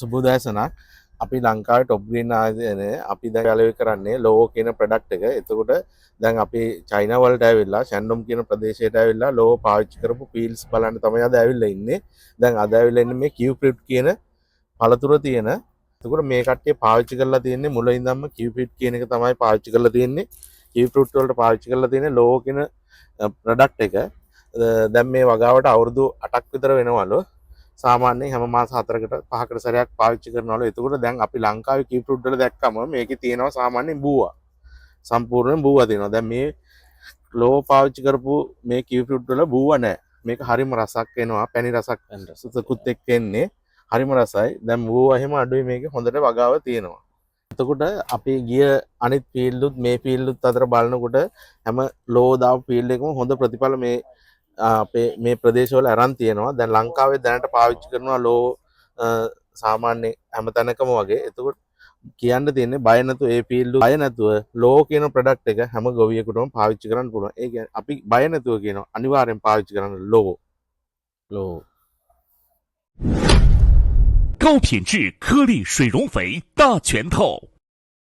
සුබ උදෑසනක්. අපි ලංකාවේ ටොප් ග්‍රීන් ආයතනය අපි දැන් අලෙවි කරන්නේ ලෝවෝ කියන ප්‍රොඩක්ට් එක. එතකොට දැන් අපි චයිනා වලට ඇවිල්ලා ෂැන්ඩොම් කියන ප්‍රදේශයට ඇවිල්ලා ලෝවෝ පාවිච්චි කරපු ෆීල්ඩ්ස් බලන්න තමයි අද ඇවිල්ලා ඉන්නේ. දැන් අද ඇවිල්ලා ඉන්නේ මේ කිවි ෆෘට් කියන පළතුර තියෙන. එතකොට මේ කට්ටිය පාවිච්චි කරලා තියෙන්නේ මුල ඉඳන්ම කිවි ෆෘට් කියන එක තමයි පාවිච්චි කරලා තියෙන්නේ. කිවි ෆෘට් වලට පාවිච්චි කරලා තියෙන්නේ ලෝවෝ කියන ප්‍රොඩක්ට් එක. දැන් මේ වගාවට අවුරුදු 8ක් විතර වෙනවලු. සාමාන්‍යයෙන් හැම මාස 4කට 5කට සැරයක් පාවිච්චි කරනවලු. එතකොට දැන් අපි ලංකාවේ කිවි ෆෘට් වල දැක්කම මේකේ තියෙනවා සාමාන්‍යයෙන් බූවා. සම්පූර්ණයෙන් බූවා තියෙනවා. දැන් මේ ලෝවෝ පාවිච්චි කරපු මේ කිවි ෆෘට් වල බූවා නෑ. මේක හරිම රසක් එනවා. පැණි රසක් සුසකුත් එක්ක එන්නේ. හරිම රසයි. දැන් බූවා එහෙම අඩුයි, මේකේ හොඳට වගාව තියෙනවා. එතකොට අපි ගිය අනිත් ෆීල්ඩුත් මේ ෆීල්ඩුත් අතර බලනකොට හැම ලෝවෝ දාපු ෆීල්ඩ් එකම හොඳ ප්‍රතිඵල මේ අපේ මේ ප්‍රදේශවල අරන් තියෙනවා. දැන් ලංකාවේ දැනට පාවිච්චි කරනවා ලෝවෝ සාමාන්‍ය හැම තැනකම වගේ. එතකොට කියන්න තියෙන්නේ බය නැතුව ඒ ෆීල්ඩ් බය නැතුව ලෝවෝ කියන ප්‍රොඩක්ට් එක හැම ගොවියෙකුටම පාවිච්චි කරන්න පුළුවන්. ඒ කියන්නේ අපි බය නැතුව කියනවා අනිවාර්යෙන් පාවිච්චි කරන්න ලෝවෝ. ලෝවෝ. 高品质颗粒水溶肥大拳头。